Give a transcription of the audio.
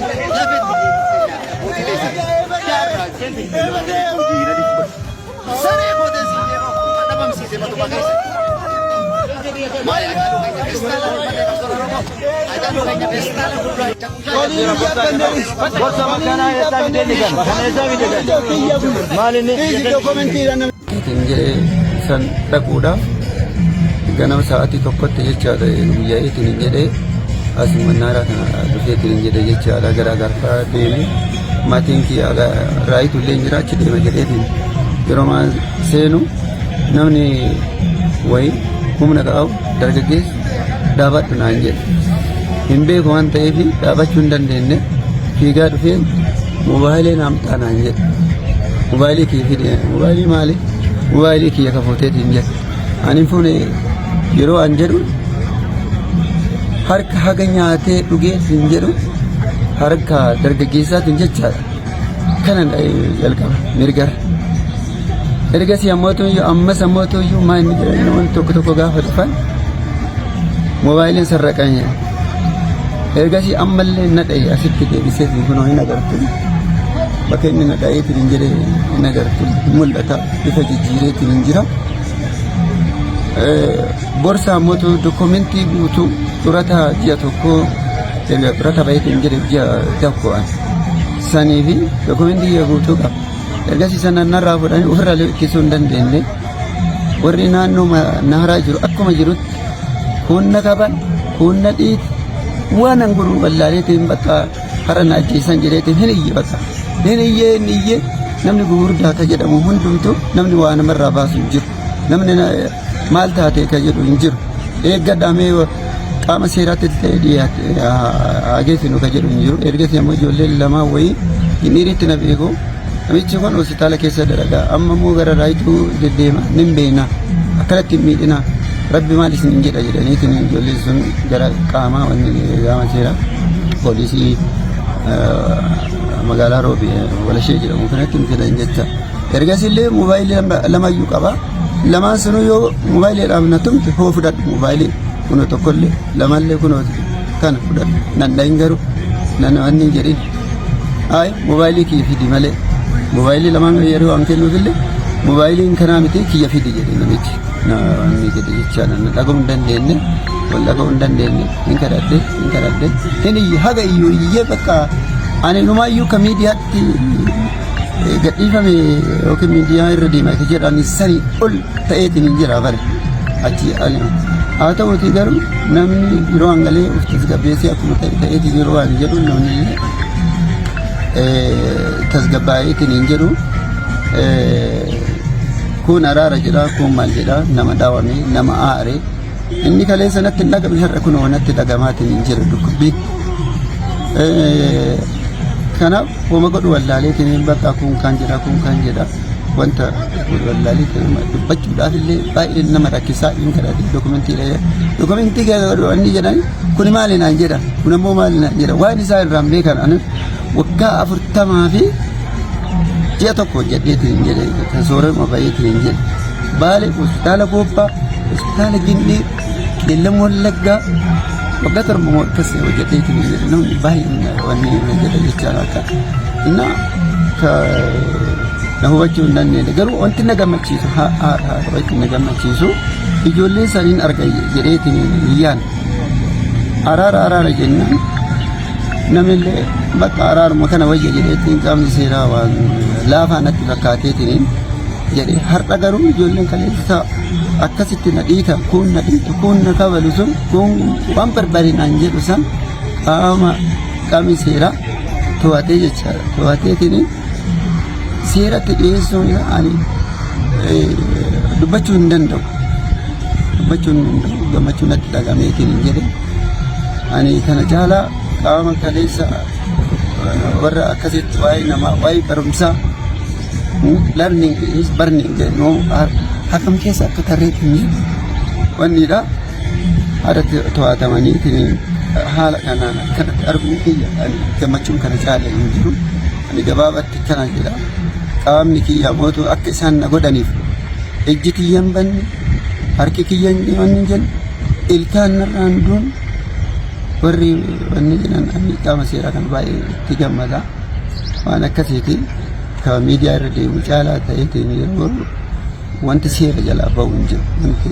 Lafeetti deebisee nyaata abbootii teessan. Jaarraa saree gootee siin jedhu dhabamsiise matuma keessa. Maali Hacaaluu keenya feestaala malee qabsoon Oromoo Hacaaluu keenya feestaala gurraacha. Gorsa makkanaa eessaa fidee ni kana? Kana eessaa fide kana? Maal inni? Ittiin jedhee san dhaquudhaaf ganama sa'aatii tokkotti jechaadha guyyaa ittiin jedhee as mannaaraa kana dhufee ittiin jedhe jechaadha gara garfaa deeme maatiin kiyya raayitu illee jira achi deema jedheetiin yeroo maan seenu namni wayii humna qabu dargaggeessi dhaabadhu naan jedhe hin beeku waan ta'eef dhaabachuu hin dandeenye fiigaa dhufee moobaayilii naam naan jedhe moobaayilii kiyya fide moobaayilii maali moobaayilii kiyya ka fuuteetiin jedhe ani hin fuune yeroo an jedhu harka haga nyaatee dhugeetiin jedhu harka dargaggeessaatiin jechaadha kana jalqaba mirgara ergasii ammoo tuyyuu ammas ammoo tuyyuu maa inni jedhan namoonni tokko tokko gaafa dhufan moobaayiliin sarraqan jedhan ergasii ammallee na dha'e asitti deebisee fi kunoo hin agartu bakka inni na dha'eetiin hin jedhe hin agartu mul'ata bifa jijjiireetiin hin jira. Borsa ammoo dokumentii guutuu xurataa ji'a tokkoo erga xurata baheetiin hin jedhe ji'a tokko sanii fi dokumentii ji'a guutuu qaba. Ergasii sana narraa fudhanii ofirraa ittisuu hin dandeenye. Warri naannoo naaraa jiru akkuma jirutti kuun na qaban, kuun na dhiiti, waan an godhu wallaaleetiin bakka har'a na ajjeesan jedheetiin hin iyye bakka. Hin iyyee hin iyyee namni gugurdaa ka jedhamu hundumtuu namni waa namarraa baasu hin jiru. Namni maal taate ka jedhu hin jiru. Eeggadhaa mee qaama seeraatti ta'e dhiyaate haa geessinu ka jedhu hin jiru. Ergasii ammoo ijoolleen lamaa wayii hin dhiiritti na beeku. Namichi kun hospitaala keessa dalagaa amma immoo gara raayituu deddeema nin beekna akkanatti hin miidhina rabbi maal isin jedha jedhaniitiin ijoolleen sun gara qaamaa wanni qaama seeraa poolisii magaalaa roobi walashee jedhamu kanatti nu fidan jecha. Ergasii illee moobaayilii lamayyuu qaba. Lamaan sunuu yoo moobaayiliidhaaf na tumte hoo fudhadhu moobaayilii kunoo tokkollee lamallee kunoo kana fudhadhu nan dhahin garuu nan wanni hin jedhin. Ayi moobaayilii kiyya fidi malee moobaayilii lamaan yeroo an kennuufillee moobaayiliin kanaa miti kiyya fidi jedhe namichi. Na wanni jedhe jechaadha na dhaga'uu hin dandeenye wal dhaga'uu hin dandeenye hin kadhadhe hin kadhadhe hin iyye haga iyyuu iyyee bakka ani numaayyuu ka miidiyaatti gadhiifame yookiin miidiyaa irra deema akka jedhan sanii ol ta'eetiin hin jira bare achi ani haa ta'uutii garuu namni yeroo hangalee of tasgabbeessee akkuma ta'e ta'eetiin yeroo ani jedhu namni illee tasgabbaa'eetiin hin jedhu kun araara jedha kun maal jedha nama dhaawame nama aare inni kaleessa natti hin dhagamne har'a kunoo natti dhagamaatiin hin jira dhukkubbiin. Kanaaf homa godhu wallaaleetiin bakka kun kan jedha kun kan jedha wanta godhu wallaaleetiin dubbachuudhaaf illee baay'ee nama rakkisaa hin kadhate dokumentii dokumentii godhu inni jedhan kun maali naan jedha kun ammoo maali naan jedha waan isaa irraan beekan ani waggaa 40 fi ji'a tokko hojjedheetiin hin jedhe kan soorama baheetiin hin jedhe baale hospitaala Goobbaa hospitaala Gindii Qeellam Wallaggaa waggaa 7 moo akkas hojjedheetiin hin jedhe namni baay'een wanni na jedha jechaan akka inna ka na hubachuu hin dandeenye garuu wanti na gammachiisu wanti na gammachiisu ijoollee isaaniin arga jedheetiin hin yaadne araara araara jennaan namillee bakka araaruma kana wayya jedheetiin qaamni seeraa waan laafaa natti fakkaateetiin jedhe har'a garuu ijoolleen kaleessa akkasitti na dhiita kun na dhiitu kun na kabalu sun kun waan barbaade naan jedhu san qaama qaamni seeraa to'atee jechaadha to'ateetiin seeratti dhiyeessuun ani dubbachuu hin danda'u dubbachuu hin danda'u gammachuu natti dhagameetiin jedhe ani kana caalaa qaama kaleessa warra akkasitti waa'ee namaa waa'ee barumsaa learning is burning no hakam keessa akka tarreetti hin jiru wannidha haadha to'atamanii haala kanaan akkanatti arguun kiyya ani gammachuun kana caala hin jiru ani gabaabatti kana jedha qaamni kiyya mootu akka isaan na godhaniif ijji kiyya hin banne harki kiyya hin jenne ilkaan narraan duun Warri wanni jedhan ani qaama seeraa kana baay'ee itti gammada. Waan akkasiiti ka miidiyaa irra deemu caalaa ta'eetiin yeroo wanti seera jalaa bahu hin jiru. Wanti